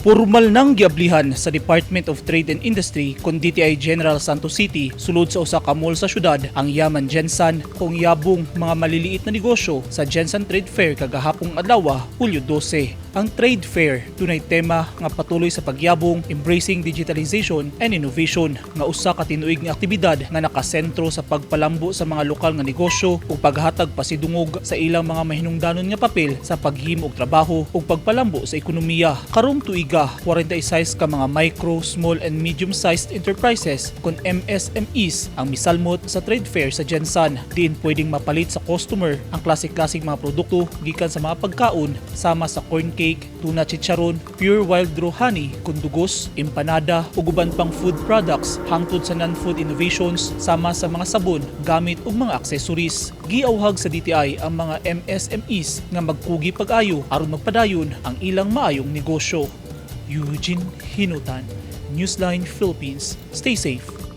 Pormal nang giablihan sa Department of Trade and Industry kon DTI General Santos City sulod sa usa ka mall sa syudad ang Yaman GenSan kung yabong mga maliliit na negosyo sa GenSan Trade Fair kagahapong adlaw, Hulyo 12. Ang trade fair dunay tema nga patuloy sa pagyabong, embracing digitalization and innovation, nga usa ka tinuig nga aktibidad nga nakasentro sa pagpalambo sa mga lokal nga negosyo ug paghatag pasidungog sa ilang mga mahinungdanon nga papel sa paghimo og trabaho ug pagpalambo sa ekonomiya. Karong tuiga, 46 ka mga micro, small and medium-sized enterprises kon MSMEs ang misalmot sa trade fair sa GenSan. Diin pwedeng mapalit sa customer ang klase-klaseng mga produkto gikan sa mga pagkaon sama sa corn cake, tuna chicharon, pure wild raw honey, kundugos, empanada ug uban pang food products hangtod sa non-food innovations sama sa mga sabon, gamit ug mga accessories. Giawhag sa DTI ang mga MSMEs nga magkugi pag-ayo aron magpadayon ang ilang maayong negosyo. Eugene Hinutan, Newsline Philippines. Stay safe.